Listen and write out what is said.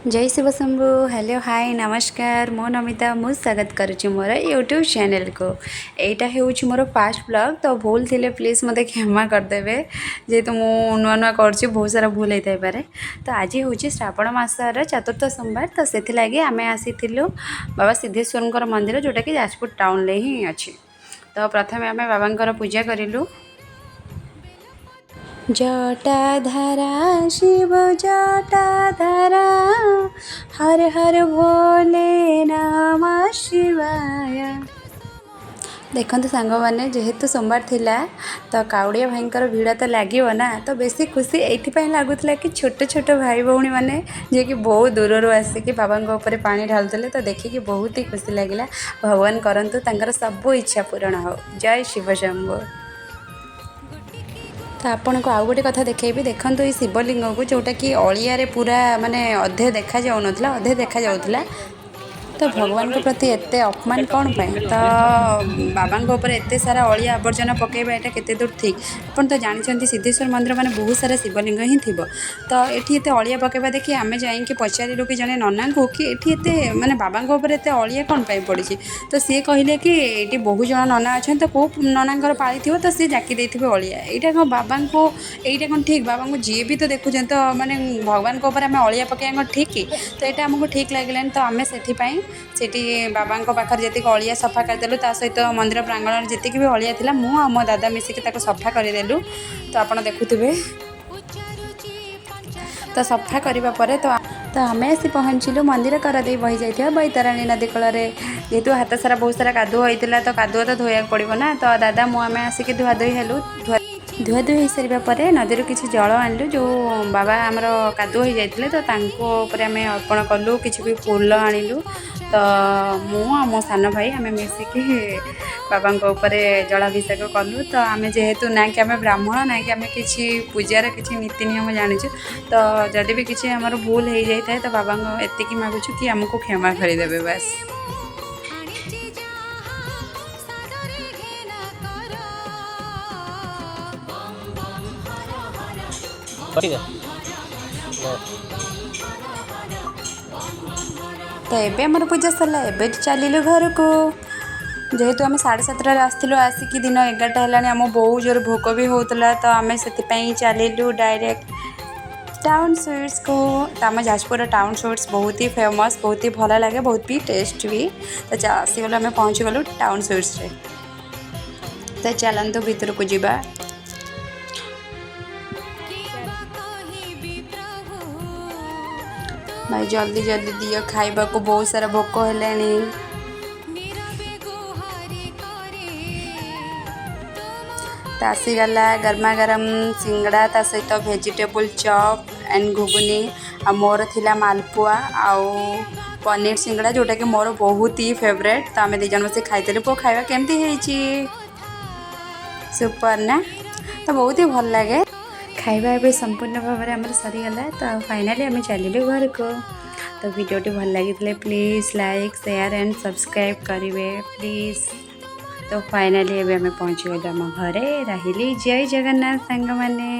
ଜୟ ଶିବଶମ୍ଭୁ। Hello, high, ନମସ୍କାର। ମୁଁ ନମିତା, ମୁଁ ସ୍ୱାଗତ କରୁଛି ମୋର ୟୁଟ୍ୟୁବ୍ ଚ୍ୟାନେଲ୍କୁ। ଏଇଟା ହେଉଛି ମୋର ଫାଷ୍ଟ ବ୍ଲଗ୍, ତ ଭୁଲ ଥିଲେ ପ୍ଲିଜ୍ ମୋତେ କ୍ଷମା କରିଦେବେ। ଯେହେତୁ ମୁଁ ନୂଆ ନୂଆ କରୁଛି, ବହୁତ ସାରା ଭୁଲ ହେଇଥାଇପାରେ। ତ ଆଜି ହେଉଛି ଶ୍ରାବଣ ମାସର ଚତୁର୍ଥ ସୋମବାର, ତ ସେଥିଲାଗି ଆମେ ଆସିଥିଲୁ ବାବା ସିଦ୍ଧେଶ୍ୱରଙ୍କର ମନ୍ଦିର, ଯେଉଁଟାକି ଯାଜପୁର ଟାଉନରେ ହିଁ ଅଛି। ତ ପ୍ରଥମେ ଆମେ ବାବାଙ୍କର ପୂଜା କରିଲୁ। ଜଟାଧାରା ଶିବ ଜଟାଧାରା, ହର ହର ଭୋଲେ ନମଃ ଶିବାୟ। ଦେଖନ୍ତୁ ସାଙ୍ଗମାନେ, ଯେହେତୁ ସୋମବାର ଥିଲା, ତ କାଉଡ଼ିଆ ଭାଇଙ୍କର ଭିଡ଼ ତ ଲାଗିବ ନା। ତ ବେଶୀ ଖୁସି ଏଇଥିପାଇଁ ଲାଗୁଥିଲା କି ଛୋଟ ଛୋଟ ଭାଇ ଭଉଣୀମାନେ ଯିଏକି ବହୁତ ଦୂରରୁ ଆସିକି ବାବାଙ୍କ ଉପରେ ପାଣି ଢାଳୁଥିଲେ, ତ ଦେଖିକି ବହୁତ ହି ଖୁସି ଲାଗିଲା। ଭଗବାନ କରନ୍ତୁ ତାଙ୍କର ସବୁ ଇଚ୍ଛା ପୂରଣ ହଉ। ଜୟ ଶିବ ଶମ୍ଭୁ। ତ ଆପଣଙ୍କୁ ଆଉ ଗୋଟେ କଥା ଦେଖେଇବି। ଦେଖନ୍ତୁ ଏଇ ଶିବଲିଙ୍ଗକୁ, ଯେଉଁଟାକି ଅଳିଆରେ ପୁରା ମାନେ ଅଧେ ଦେଖାଯାଉନଥିଲା, ଅଧେ ଦେଖାଯାଉଥିଲା। ତ ଭଗବାନଙ୍କ ପ୍ରତି ଏତେ ଅପମାନ କ'ଣ ପାଇଁ? ତ ବାବାଙ୍କ ଉପରେ ଏତେ ସାରା ଅଳିଆ ଆବର୍ଜନା ପକାଇବା, ଏଇଟା କେତେ ଦୂର ଠିକ୍? ଆପଣ ତ ଜାଣିଛନ୍ତି, ସିଦ୍ଧେଶ୍ୱର ମନ୍ଦିର ମାନେ ବହୁତ ସାରା ଶିବଲିଙ୍ଗ ହିଁ ଥିବ। ତ ଏଠି ଏତେ ଅଳିଆ ପକାଇବା ଦେଖି ଆମେ ଯାଇକି ପଚାରିଲୁ କି ଜଣେ ନନାଙ୍କୁ କି ଏଠି ଏତେ ମାନେ ବାବାଙ୍କ ଉପରେ ଏତେ ଅଳିଆ କ'ଣ ପାଇଁ ପଡ଼ିଛି? ତ ସିଏ କହିଲେ କି ଏଇଠି ବହୁତ ଜଣ ନନା ଅଛନ୍ତି, ତ କେଉଁ ନନାଙ୍କର ପାଳି ଥିବ, ତ ସିଏ ଜାକି ଦେଇଥିବେ ଅଳିଆ। ଏଇଟା କ'ଣ ବାବାଙ୍କୁ, ଏଇଟା କ'ଣ ଠିକ୍? ବାବାଙ୍କୁ ଯିଏ ବି ତ ଦେଖୁଛନ୍ତି, ତ ମାନେ ଭଗବାନଙ୍କ ଉପରେ ଆମେ ଅଳିଆ ପକାଇବା କ'ଣ ଠିକ୍ କି? ତ ଏଇଟା ଆମକୁ ଠିକ୍ ଲାଗିଲାନି। ତ ଆମେ ସେଥିପାଇଁ ସେଠି ବାବାଙ୍କ ପାଖରେ ଯେତିକି ଅଳିଆ ସଫା କରିଦେଲୁ, ତା ସହିତ ମନ୍ଦିର ପ୍ରାଙ୍ଗଣରେ ଯେତିକି ବି ଅଳିଆ ଥିଲା, ମୁଁ ଆଉ ମୋ ଦାଦା ମିଶିକି ତାକୁ ସଫା କରିଦେଲୁ। ତ ଆପଣ ଦେଖୁଥିବେ। ତ ସଫା କରିବା ପରେ ତ ଆମେ ଆସି ପହଞ୍ଚିଲୁ ମନ୍ଦିର କର ଦେଇ ବହି ଯାଇଥିବା ବୈତରଣୀ ନଦୀ କୂଳରେ। ଯେହେତୁ ହାତ ସାରା ବହୁତ ସାରା କାଦୁଅ ହେଇଥିଲା, ତ କାଦୁଅ ତ ଧୋଇବାକୁ ପଡ଼ିବ ନା। ତ ଦାଦା, ମୁଁ, ଆମେ ଆସିକି ଧୁଆଧୋଇ ହେଲୁ। ଧୁଆଧୋଇ ହେଇସାରିବା ପରେ ନଦୀରୁ କିଛି ଜଳ ଆଣିଲୁ। ଯେଉଁ ବାବା ଆମର କାଦୁଅ ହେଇଯାଇଥିଲେ, ତ ତାଙ୍କ ଉପରେ ଆମେ ଅର୍ପଣ କଲୁ। କିଛି ବି ଫୁଲ ଆଣିଲୁ। ତ ମୁଁ ଆଉ ମୋ ସାନ ଭାଇ ଆମେ ମିଶିକି ବାବାଙ୍କ ଉପରେ ଜଳାଭିଷେକ କଲୁ। ତ ଆମେ ଯେହେତୁ ନା କି ଆମେ ବ୍ରାହ୍ମଣ, ନା କି ଆମେ କିଛି ପୂଜାର କିଛି ନୀତି ନିୟମ ଜାଣିଛୁ, ତ ଯଦି ବି କିଛି ଆମର ଭୁଲ ହେଇଯାଇଥାଏ, ତ ବାବାଙ୍କ ଏତିକି ମାଗୁଛୁ କି ଆମକୁ କ୍ଷମା କରିଦେବେ, ବାସ୍। ହାଣିଛି ଯାହା ସାଦରେ ଘେନା କର। Bomb bomb Har Har. ଠିକ୍ ଅଛି। ତ ଏବେ ଆମର ପୂଜା ସରିଲା, ଏବେ ଚାଲିଲୁ ଘରକୁ। ଯେହେତୁ ଆମେ 7:30ରେ ଆସିଥିଲୁ, ଆସିକି ଦିନ 11ଟା ହେଲାଣି, ଆମ ବହୁତ ଜୋର ଭୋକ ବି ହେଉଥିଲା। ତ ଆମେ ସେଥିପାଇଁ ଚାଲିଲୁ ଡାଇରେକ୍ଟ ଟାଉନ୍ ସୁଇଟ୍ସକୁ। ତ ଆମ ଯାଜପୁରର ଟାଉନ୍ ସୁଇଟ୍ସ ବହୁତ ହି ଫେମସ୍, ବହୁତ ହି ଭଲ ଲାଗେ, ବହୁତ ବି ଟେଷ୍ଟ ବି। ତ ଆସିଗଲୁ, ଆମେ ପହଞ୍ଚିଗଲୁ ଟାଉନ୍ ସୁଇଟ୍ସରେ। ତ ଚାଲନ୍ତୁ ଭିତରକୁ ଯିବା। କିମ୍ବା କହିବି ପ୍ରଭୁ। ଭାଇ, ଜଲ୍ଦି ଜଲ୍ଦି ଦିଅ ଖାଇବାକୁ, ବହୁତ ସାରା ଭୋକ ହେଲାଣି। ନୀରବେ ଗୁହାରି କରେ। ତ ଆସିଗଲା ଗରମା ଗରମ ସିଙ୍ଗଡ଼ା, ତା ସହିତ ଭେଜିଟେବୁଲ୍ ଚପ୍ ଆଣ୍ଡ ଘୁଗୁନି। ଆଉ ମୋର ଥିଲା ମାଲପୁଆ ଆଉ ପନିର ସିଙ୍ଗଡ଼ା, ଯେଉଁଟାକି ମୋର ବହୁତ ହି ଫେଭରେଟ୍। ତ ଆମେ ଦୁଇ ଜଣ ବସି ଖାଇଥିଲୁ। ପୁଅ, ଖାଇବା କେମିତି ହେଇଛି? ସୁପର ନା? ତ ବହୁତ ହି ଭଲ ଲାଗେ ଖାଇବା। ଏବେ ସମ୍ପୂର୍ଣ୍ଣ ଭାବରେ ଆମର ସରିଗଲା, ତ ଫାଇନାଲି ଆମେ ଚାଲିଲୁ ଘରକୁ। ତ ଭିଡ଼ିଓଟି ଭଲ ଲାଗିଥିଲେ please like, share and subscribe କରିବେ ପ୍ଲିଜ୍। ତ ଫାଇନାଲି ଏବେ ଆମେ ପହଞ୍ଚିଗଲୁ ଆମ ଘରେ। ରହିଲି, ଜୟ ଜଗନ୍ନାଥ ସାଙ୍ଗମାନେ।